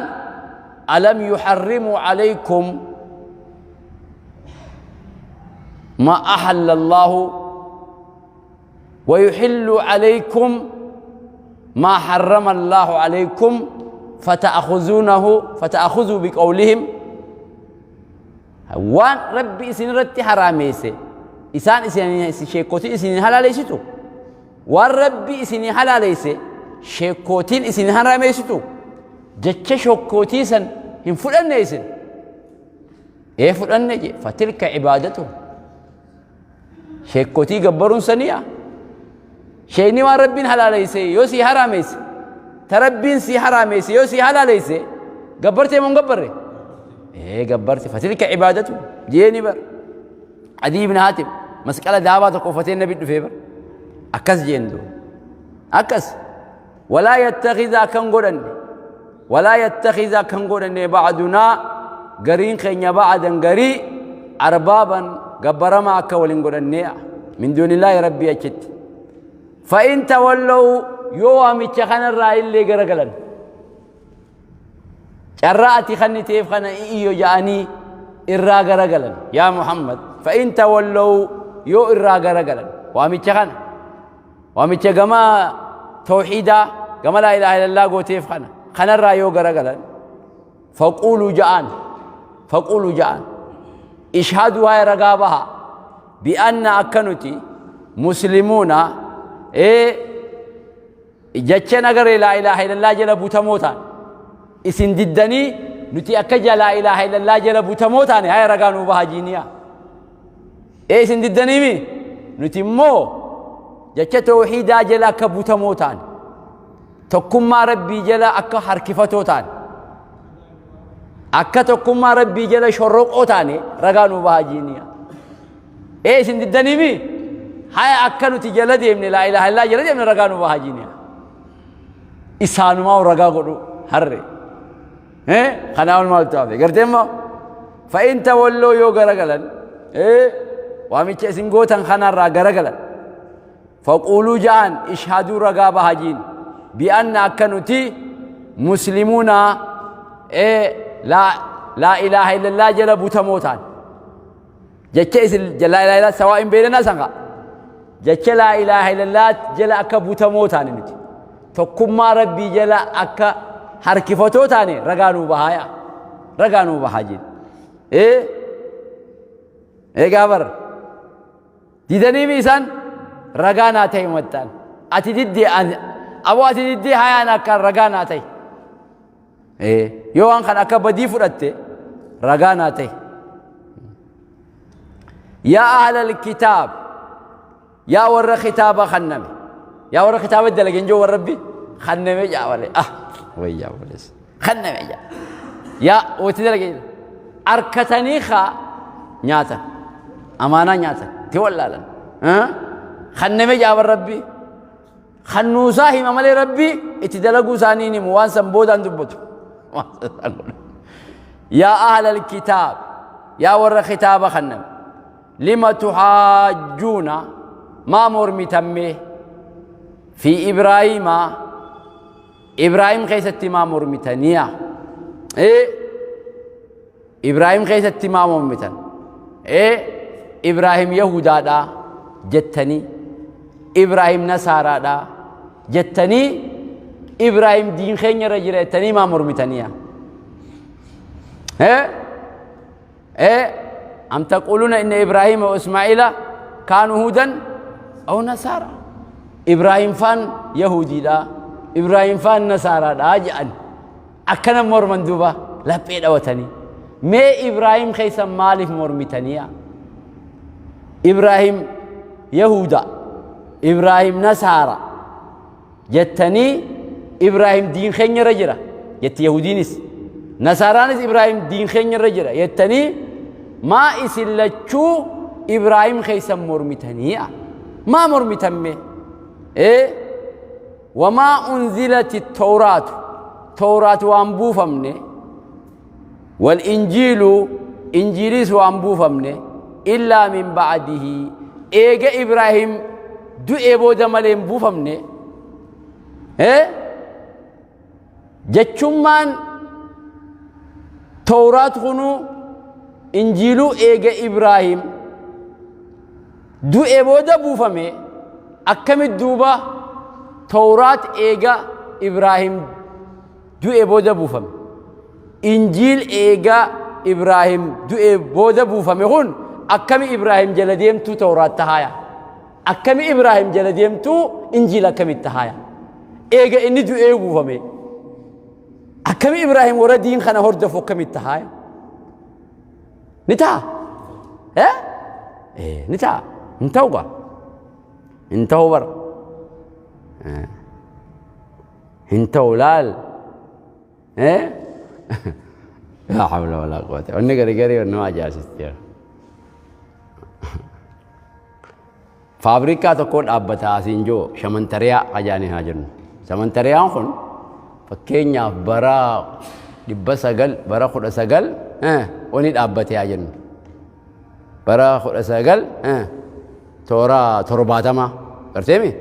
alam yuharrimuu alaykum ma ahalla allaahu ويحل عليكم ما حرم الله عليكم فتأخذونه فتأخذوا بقولهم Waan Rabbi isin irratti haraameesse isaan isin sheekkootiin isin hin halaaleessitu. Waan Rabbi isin halaaleesse sheekkootiin isin haraameessitu. Jecha sheekkootii san hin fudhanne isin. Ee fudhanne je fatilka ibaadatu. Sheekkootii gabbaruun saniya. Sheekni waan Rabbiin halaaleesse yoo sii haraameesse ta Rabbiin sii haraameesse yoo sii halaaleesse gabbartee moo hin gabbarre? Ee gabbarte fatilka ibaadatu jeeni bar. Adii ibn Haatim masqala daabaa tokko uffatee nabi dhufee bar. Akkas jeen duuba. Akkas. Walaa yattakhidha kan godhanne. Walaa yattakhidha kan godhanne ba'dunaa gariin keenya ba'adan garii arbaaban gabbaramaa akka waliin godhannee min duunillaahi rabbii achitti. Fa'in tawallow yoo waamicha kanarraa illee garagalan. Carraa ati kanniteef kana iyyo ja'anii irraa garagalan yaa Muhammad fa'in tawallow yoo irraa garagalan waamicha kana. Waamicha gama tawhiidaa gama laa ilaaha illallah gooteef kana kanarraa yoo garagalan faquuluu ja'aan faquuluu ja'aan ishhaduu haa ragaa baha bi'anna akka nuti muslimuuna ee jecha nagaree laa ilaaha illallah jala butamoo ta'an isin diddanii nuti akka laa ilaaha illallah jala butamoo taane haa ragaa nuu baha jiiniyaa. Ee isin diddaniimi nuti immoo jecha tawhiidaa jala akka butamoo ta'an, tokkummaa Rabbii jala akka harkifatoo ta'an, akka tokkummaa Rabbii jala shorroqoo taane ragaa nuu bahaa jiiniya. Ee isin diddaniimi haya akka nuti jala deemne laa ilaaha illaa jala deemne ragaa nuu bahaa jiiniya. Isaanumaa ragaa godhu harre. Kanaa ol maaltu hafe gartee immoo fa'in tawalloo yoo garagalan waamicha isin gootan kanarraa garagalan faquuluu ja'an ishhaduu ragaa baha jiin bi'anna akka nuti muslimuuna laa ilaaha illallah jala butamoo ta'an jecha isin laa ilaaha illallah sawaa hin beeynanaa san kaa jecha laa ilaaha illallah jala akka butamoo taane nuti tokkummaa rabbii jala akka harkifatoo taane ragaa nuu bahaaya ragaa nuu bahaa jeen ee eegaa bar didaniimi isaan ragaa naa ta'e maxxaan ati diddee aboo ati diddee hayaan akka ragaa naa ta'e Yoo waan kana akka badii fudhatte ragaa naa ta'e. Yaa ahlal kitaab, yaa warra kitaaba kanname, yaa warra kitaaba dalage hin jiru warra rabbi kanname jaa malee, ah wayyaa boleessa kanname jaa. Yaa wati dalage arkatanii kaa nyaatan, amaanaa nyaatan, ti wallaalan. Kanname jaa warra rabbi. Kannuusaa hima malee Rabbi itti dalaguu isaanii hin himu, waan san boodaan dubbatu. Yaa ahlal kitaab, yaa warra kitaaba kanname, lima tuhaajjuuna, maa mormitan mee, fi Ibraahiima, Ibraahim keessatti maa mormitaniya? Ee Ibraahim keessatti maa mormitan? Ee Ibraahim Yahudaadha jettanii, Ibraahim Nasaaraadha jettanii, Ibraahim diin keenya irra jira jettanii maa mormitaniya? Ee ee am taquluuna inna Ibraahima wa Ismaa'iila kaanu hudan aw nasaara? Ibraahim faan Yahudiidha, Ibraahim faan Nasaaraadha jedhan. Akkana morman duuba laphee dhawatanii. Mee Ibraahim keessa maaliif mormitaniya? Ibraahim Yahuda, Ibraahim Nasaara jettanii Ibraahim diin keenya irra jira jetti Yahudiinis. Nasaaraanis Ibraahim diin keenya irra jira jettanii maa isin lachuu Ibraahim keessa mormitaniya? Maa mormitan mee? Ee Wamaa unzilati tawraatu, tawraat waan buufamne, wal injiilu, injiiliis waan buufamne, illaa min ba'dihi, eega Ibraahim du'ee booda malee hin buufamne. Jechummaan tawraat kunuu injiiluu eega Ibraahim du'e booda buufame, akkamit duuba tawraat eega Ibraahim du'e booda buufame, injiil eega Ibraahim du'e booda buufame kun akkami Ibraahim jala deemtuu tawraat tahaaya, akkami Ibraahim jala deemtuu injiil akkamitti tahaaya? Eega inni du'ee buufame akkami Ibraahim warra diin kana hordofu akkamitti tahaaya? Ni ta'a. Eh? Eh, ni ta'a. Hin ta'u gaa. Hin ta'u bara. Hin ta'u laal. Eh? Laa hawla walaa quwwata. Wanni gari gari nama ajaa'ibsiisti. Faabrikaa tokko dhaabbata asiin jiru shamantariyaa ajaa'anii haa jennu. Shamantariyaan kun fakkeenyaaf bara 900, bara 19 wani dhaabbate haa jennu. Bara 19 toora 70 garteemi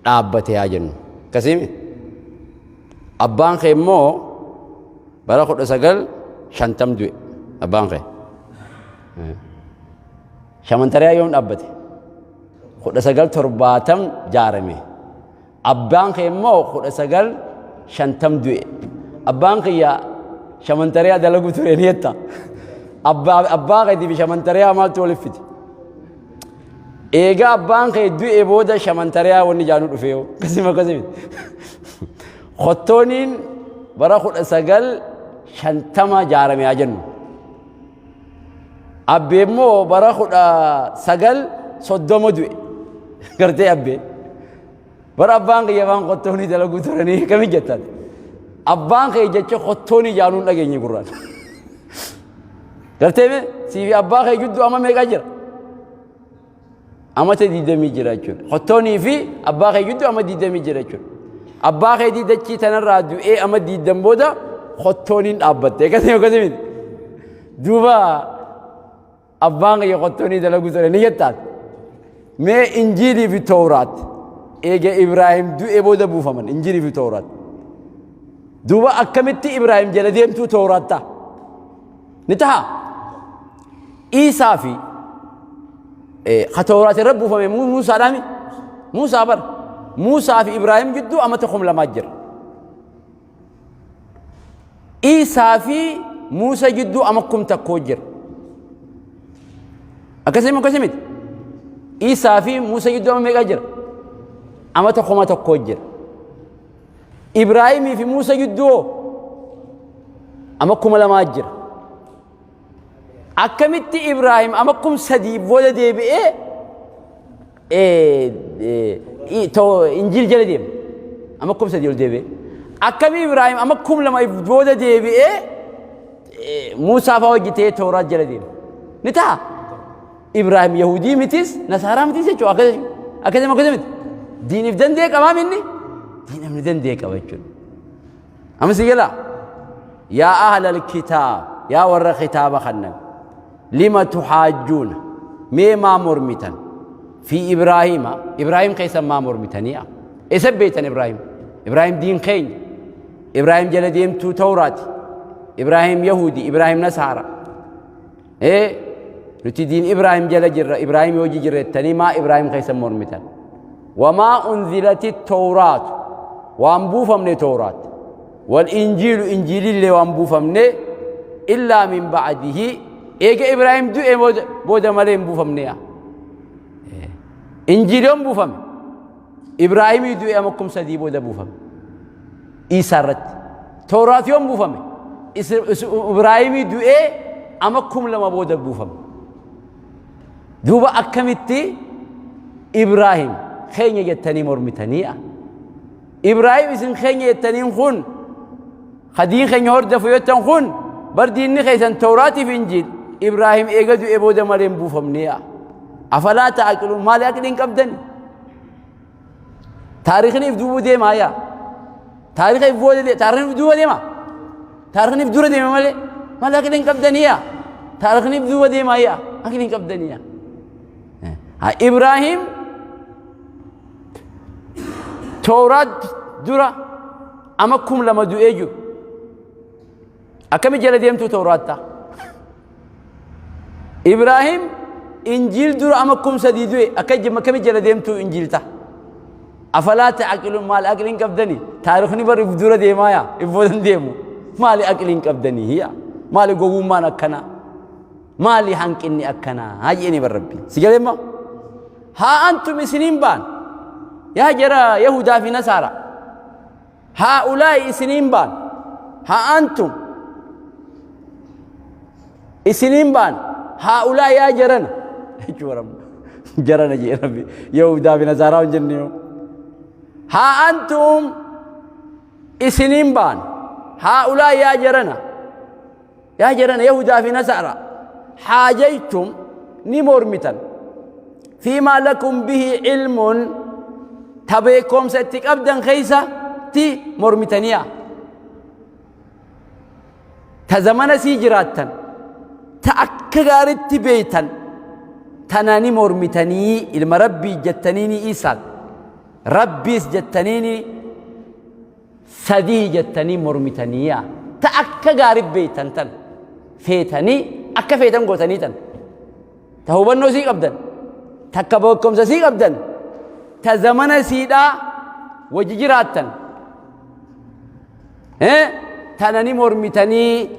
dhaabbate haa jennu. Akkasiimi. Abbaan kee immoo bara 1950 du'e abbaan kee. Shamantariyaa yoom dhaabbate? 1970 jaarame. Abbaan kee immoo 1950 du'e. Abbaan kiyya shamantariyaa dalaguu ture ni jetta. Abbaa keetii fi shamantariyaa maaltu waliif fide? Eega abbaan kee du'e booda shamantariyaa wanni jaanuu dhufee yoo akkasuma akkasii miti. Kottooniin bara 1950 jaarame haa jennu. Abbee immoo bara 1930 du'e. Gartee abbee. Bara abbaan kiyya afaan qottoonii dalaguu turanii akkamiin jettan? Abbaan kee jecha qottoonii jaanuun dhageenye gurraan. Gartee mee sii fi abbaa kee gidduu amma meeqaa jira? Amata 20 jira jechuudha. Qottoonii fi abbaa kee gidduu amma 20 jira jechuudha. Abbaa keetii dachii tanarraa du'ee amma 20 booda qottooniin dhaabbatte. Akkasii akkasii miti. Duuba abbaan kiyya qottoonii dalaguu ture ni jettaan. Mee Injiilii fi Tooraat eega Ibraahim du'ee booda buufaman Injiilii fi Tooraat. Duuba akkamitti Ibraahim jala deemtuu Tooraat ta'a? Ni ta'a. Iisaa fi ka Tooraat irra buufame Muusaadhaami. Muusaa bara. Muusaa fi Ibraahim gidduu amata 2000 jira. Iisaa fi Muusa gidduu ama 1000 jira. Akkasii akkasii miti. Iisaa fi Muusa gidduu ama meeqa jira? Amata 1000 jira. Ibraahimii fi Muusa gidduu ama 2000 jira. Akkamitti Ibraahim ama 3000 booda deebi'ee Injiil jala deema. Ama 3000 ol deebi'ee. Akkami Ibraahim ama 2000 booda deebi'ee Muusaa fa'aa hojjetee Tooraat jala deema. Ni ta'a. Ibraahim Yahudii mitis Nasaaraa mitis jechuudha. Akkasii akkasii akkasii miti. Diiniif danda'e qabaa minni? Diinamni danda'e qaba jechuudha. Amma si galaa? Yaa ahlal kitaab yaa warra kitaaba kannan lima tuhaajjuuna mee maa mormitan fi Ibraahiima Ibraahim keessan maa mormitanii eessa beektan Ibraahim Ibraahim diin keenya Ibraahim jala deemtuu Tawraati Ibraahim Yahudi Ibraahim Nasaara ee nuti diin Ibraahim jala jirra Ibraahim hojii jirra jettanii maa Ibraahim keessan mormitan wamaa unzilati tawraatu waan buufamne tawraat wal injiilu injiilillee waan buufamne illaa min ba'dihi eega Ibraahim du'e booda malee hin buufamne yaa injiiliyoon buufame Ibraahimii du'e ama 3000 booda buufame. Iisaa irratti. Tooraat yoom buufame? Ibraahimii du'ee ama 2000 booda buufame. Duuba akkamitti Ibraahim keenya jettanii mormitanii'a? Ibraahim isin keenya jettaniin kun hadiin keenya hordofu jettan kun bar diinni keessan Tooraatiif Injiil Ibraahim eega du'e booda malee hin buufamnee'a. Afalaa ta'aqiluun maali aqliin qabdani? Taarikhni if duuba deemaa yaa. Taarikha if booda deema. Taarikhni if duuba deema. Taarikhni if dura deema malee. Maali aqliin qabdanii yaa. Taarikhni if duuba deemaa yaa. Aqliin qabdanii yaa. Ha Ibraahim Tooraat dura ama 2000 du'ee jiru. Akkami jala deemtuu Tooraat ta'a? Ibraahim Injiil dura ama 3000 du'e akka akkami jala deemtuu Injiil ta'a? Afalaa ta'aqiluun maal aqliin qabdani? Taarikhni bar if dura deemaa yaa if boodan deemu. Maali aqliin qabdanii hiya? Maali gowwummaan akkanaa? Maali hanqinni akkanaa? Haa jeeni bar rabbi. Si galee immoo? Haa antum isiniin baan. Yaa jara Yahudaa fi Nasaara. Haa'ulaa'i isiniin baan. Haa antum isiniin baan. Haa'ulaa'i yaa jarana. Jechuudha. Jarana jee rabbi. Yahudaa fi Nasaaraa hin jenne yoo. Haa antum isiniin baan. Haa'ulaa'i yaa jarana. Yaa jarana Yahudaa fi Nasaaraa. Haajaytum ni mormitan. Fiimaa lakum bihi ilmun ta beekomsa itti qabdan keeysatti mormitaniya. Ta zamana sii jiraattan ta akka gaaritti beeytan tana ni mormitanii ilma rabbii jettanii ni isaan rabbiis jettanii ni sadii jettanii mormitaniiya ta akka gaarii beeytan tan feetanii akka feetan gootanii tan ta hubannoo sii qabdan takka beekumsa sii qabdan ta zamana siidhaa wajji jiraattan tana ni mormitanii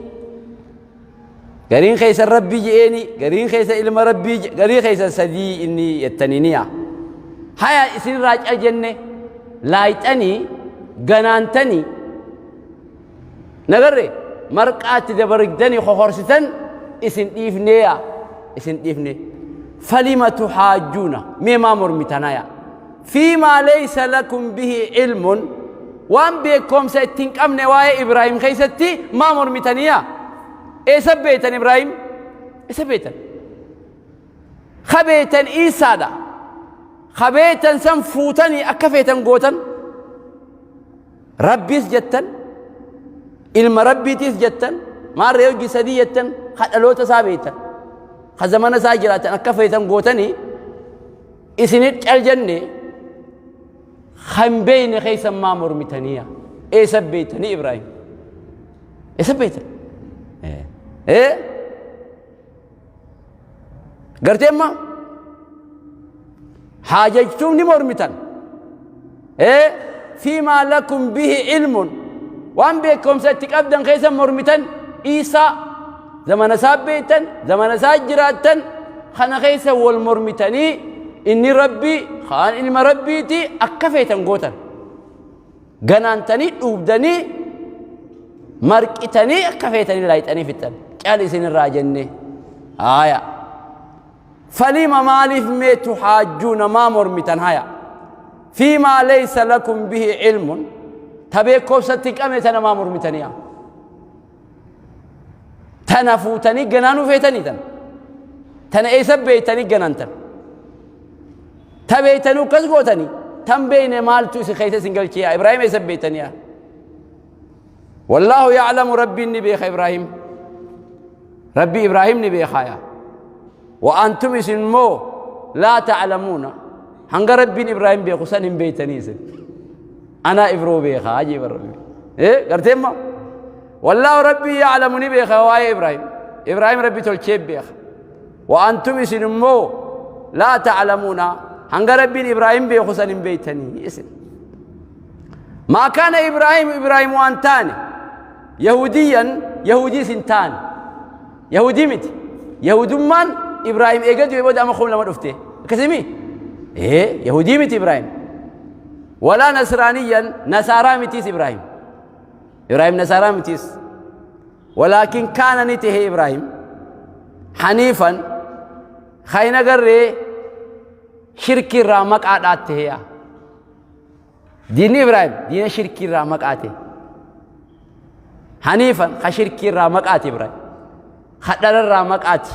gariin keessan rabbii je'eeni gariin keessa ilma rabbii garii keessan sadii inni jettanii niya haya isinirraa cal jenne laayxanii ganaantanii nagarre marqaatti dabargdanii kokorsitan isin dhiifneeya. Isin dhiifne. Falima tuhaajjuuna mee maa mormitan haya? Fiimaa laysa lakum bihi ilmun waan beekomsa itti hin qabne waa'ee Ibraahim keessatti maa mormitaniya? Eessa beektan Ibraahim? Eessa beektan? Ka beektan Iisaadha. Ka beektan san fuutanii akka feetan gootan. Rabbiis jettan, ilma Rabbiitiis jettan, maarree hojii sadii jettan, ka dhaloota isaa beektan, ka zamana isaa jiraatan akka feetan gootanii isinit cal jenne kan beeyne keessan maa mormitaniya? Eessa beeytanii Ibraahim? Eessa beeytan? Ee? Gartee amma haajajtuun ni mormitan. Ee fiimaa lakum bihi ilmun waan beekumsa itti qabdan keessa mormitan Iisaa zamana isaa beektan zamana isaa jiraattan kana keessa wal mormitanii inni rabbii kaan ilma rabbiiti akka feetan gootan. Ganaantanii dhuubdanii marqitanii akka feetanii laayixanii fixxan. Cal isinirraa jenne. Haaya. Falima maaliif mee tuhaajjuuna maa mormitan haya. Fiimaa laysa lakum bihi ilmun ta beekoofsatti hin qabne tana maa mormitanii yaa. Tana fuutanii ganaanuu feetanii tana. Tana eessa beeytanii ganaantan. Ta beeytanuu akkas gootanii tan beeyne maaltu isin keessa isin galchee Ibraahim eessa beeytanii yaa. Wallaahu ya'lamu rabbiin ni beeka Ibraahim. Rabbi Ibraahim ni beekaa yaa. Wa antum isin immoo laa ta'lamuuna hanga rabbiin Ibraahim beeku san hin beeytanii isin. Anaa Ibroo beekaa jee bar rabbi. Eh gartee immoo wallaahu rabbii ya'lamu ni beeka waa'ee Ibraahim. Ibraahim rabbi tolchee beeka. Wa antum isin immoo laa ta'lamuuna hanga rabbiin Ibraahim beeku san hin beeytanii isin. Maa kaana Ibraahim Ibraahim waan taane Yahudiyan Yahudiis hin taane. Yahudii miti. Yahudummaan Ibraahim eega du'e booda amma 2000 dhufte. Akkasimi? Ee Yahudii miti Ibraahim. Walaa Nasraaniyyan Nasaaraa mitiis Ibraahim. Ibraahim Nasaaraa mitiis. Walaakin kaana ni tahe Ibraahim. Haniifan kan agarree shirkii irraa maqaa dhaatte yaa. Diinni Ibraahim diina shirkii irraa maqaa ta'e. Haniifan ka shirkii irraa maqaati Ibraahim. Ka dhala irraa maqaati.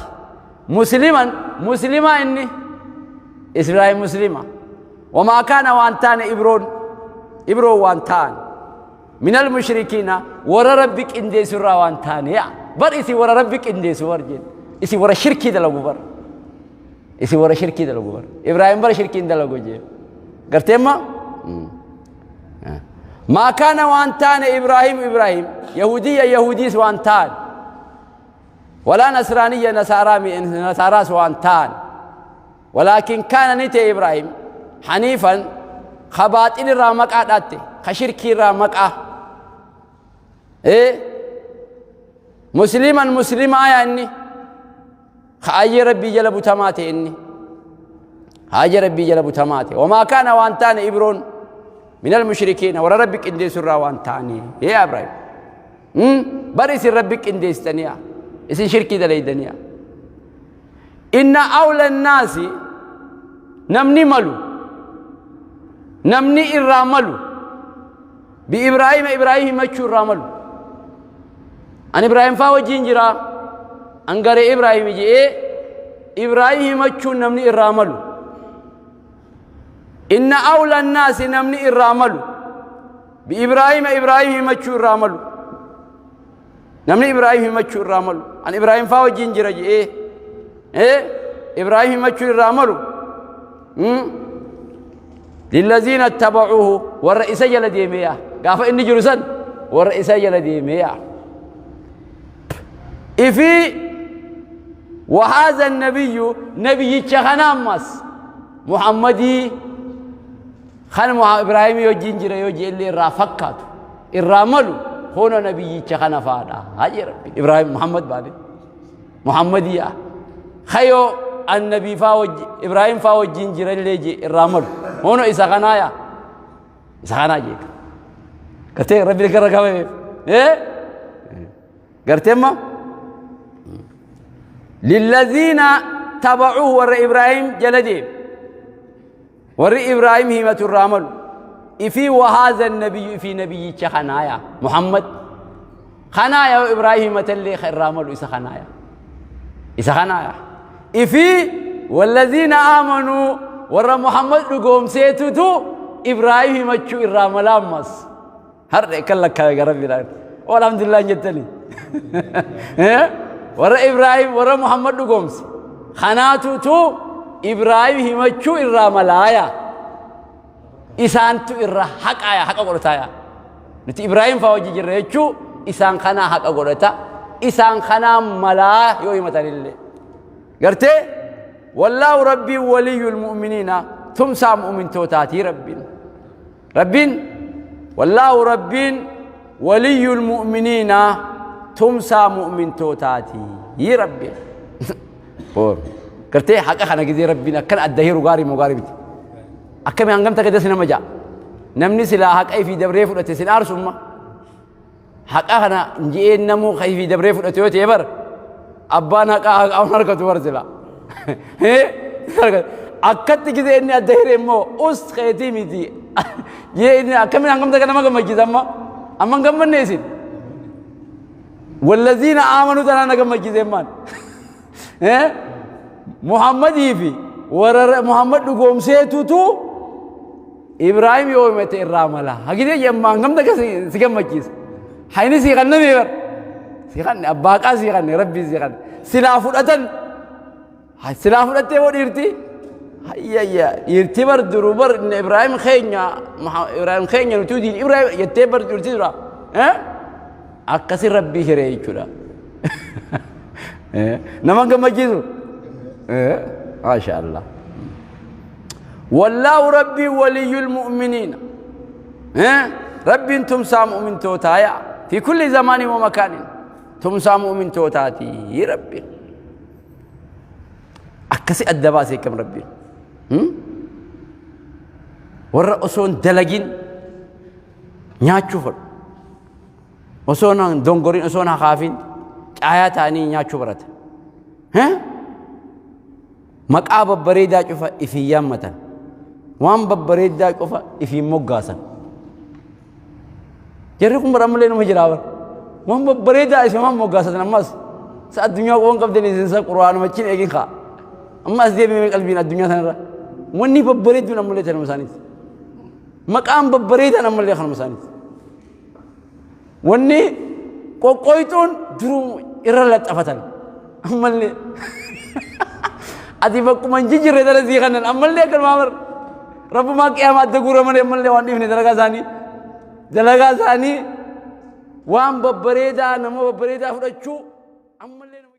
Musliman muslimaa inni Ibraahim muslima. Wamaa kaana waan taane Ibroon Ibroon waan ta'an. Minal mushrikiina warra rabbi qindeessu irraa waan taane yaa. Bar isin warra rabbi qindeessu bar jenna. Isin warra shirkii dalagu bar. Isin warra shirkii dalagu bar. Ibraahim bara shirkii hin dalagu jee. Gartee amma? Maa kaana waan taane Ibraahim Ibraahim Yahudiyya Yahudiis waan taane. Walaa Nasraaniyya Nasaaraas waan taane. Walaakin kaana ni ta'e Ibraahim haniifan ka baaxil irraa maqaa dhaatte ka shirkii irraa maqaa. Musliman muslimaa yaa inni. Ka ayyee rabbii jala butamaa ta'e inni. Haajee rabbii jala butamaa ta'e. Wamaa kaana waan taane Ibroon minal mushrikiina warra rabbi qindeessu irraa waan taane. Yaa Ibraahim. Bar isin rabbi qindeessitaniya. Isin shirkii dalaydaniya. Inna awla naasi namni malu namni irraa malu bi Ibraahima Ibraahim himachuu irraa malu. Ani Ibraahim faa wajjin jira. An garee Ibraahim je'ee Ibraahim himachuun namni irraa malu. Inna awla naasi namni irraa malu. Bi Ibraahima Ibraahim himachuu irraa malu. Namni Ibraahim himachuu irraa malu. An Ibraahim faa wajjin jira je'ee. Ibraahim himachuu irraa malu. Lillaziina tabacuuhu warra isa jala deemee yaa. Gaafa inni jiru san warra isa jala deemee yaa. Ifii wahaaza nabiyyu nabiyyicha kana ammas Muhammadii kan Ibraahimii wajjin jira yoo jeellee irraa fakkaatu irraa malu hoona nabiyyicha kana faadha haa jee rabbi Ibraahim Muhammad baale. Muhammadiya kayoo annabii faa wajji Ibraahim faa wajjin jirallee je irraa malu hono isa kanaa yaa isa kanaa jee gartee rabbi gara qabameef ee gartee amma Lillaziina tabacuuhu, warra Ibraahim jala deeme, warri Ibraahim himatu irraa malu ifii, وهذا النبي, ifii nabiyyicha kanaaya, Muhammad kanaaya. Yoo Ibraahim himatallee irraa malu isa kanaaya, isa kanaaya. Ifii والذين آمنوا, warra Muhammad dhugoomseetutu Ibraahim himachuu irraa mala. Ammas har'a kan lakkaa'e gara biraan, alhamdulillah jettanii, warra Ibraahim, warra Muhammad dhugoomse kanaatutu Ibraahim himachuu irraa malaaya. Isaantu irra haqaaya, haqa godhataaya. Nuti Ibraahim faa wajji jirra jechuu isaan kanaa haqa godhata, isaan kanaa malaa yoo himatanillee. Gartee, والله ربي ولي المؤمنين, tumsaa mu'mintootaatii Rabbiin. Rabbiin, والله Rabbiin, ولي المؤمنين, tumsaa mu'mintootaatii Rabbiin. Gartee, haqa kana gizee Rabbiin akkana adda hiru gaarii moo gaarii miti? Akkami hangam takka das nama ja'a? Namni silaa haqa ifii dabree fudhate sin aarsumma. Haqa kana ji'een namuu ifii dabree fudhate yoo ta'e, bar abbaan haqaa haqaa harkatu bar silaa. Akkatti gizee inni adda hire immoo us keetii miti. Jee inni akkamiin hangam takka nama gammachiisa amma? Amma hin gammanne isin. والذين آمنوا tanaa na gammachiise maan. Muhammadii fi warra Muhammad dhugoomseetutu Ibraahim yoo himate irraa mala. Hagidee jemma hangam takka si gammachiisa? Hayni sii kanname bar. Sii kanne, abbaa qaa sii kanne, Rabbii sii kanne. Silaa fudhatan, silaa fudhattee moo dhiirti? Hayyayya, dhiirti bar duru bar Ibraahim keenya, Ibraahim keenya, nuti diin Ibraahim jettee bar dhiirti dura. Akkasi Rabbii hiree jechuudha. Nama gammachiisu. Maasha Allah. والله ربي ولي المؤمنين. Rabbiin tumsaa mu'mintootaa في كل زمان ومكان, tumsaa mu'mintootaati Rabbiin. Akkasi adda baasee kam Rabbiin. Warra osoo hin dalagin nyaachuu fedhu. Osoo hin dongorin, osoo hin hakaafin caayaa ta'anii nyaachuu barata. Maqaa babbareedaa cufa ifiin yaammatan. Waan babbareedaa qofa ifiin moggaasan. Jarri kun bara ammallee nama jiraa bara. Waan babbareedaa ifumaan moggaasatan ammas. Sa addunyaa qofa hin qabdan isin, sa quraanuma achiin eegin kaa. Amma as deebimee qalbiin addunyaa sanarra. Wanni babbareedduun ammallee tanuma isaaniiti. Maqaan babbareedaan ammallee kanuma isaaniiti. Wanni qoqqooyxuun duruu irra laxxafatan. Ammallee. Ati bakkuma hin jijjiirre dala sii kanan ammallee akkanumaa bar. Rabbumaa qiyaamaa adda guuramanii ammallee waan dhiifne dalagaa isaanii. Dalagaa isaanii waan babbareedaa, nama babbareedaa fudhachuu ammallee.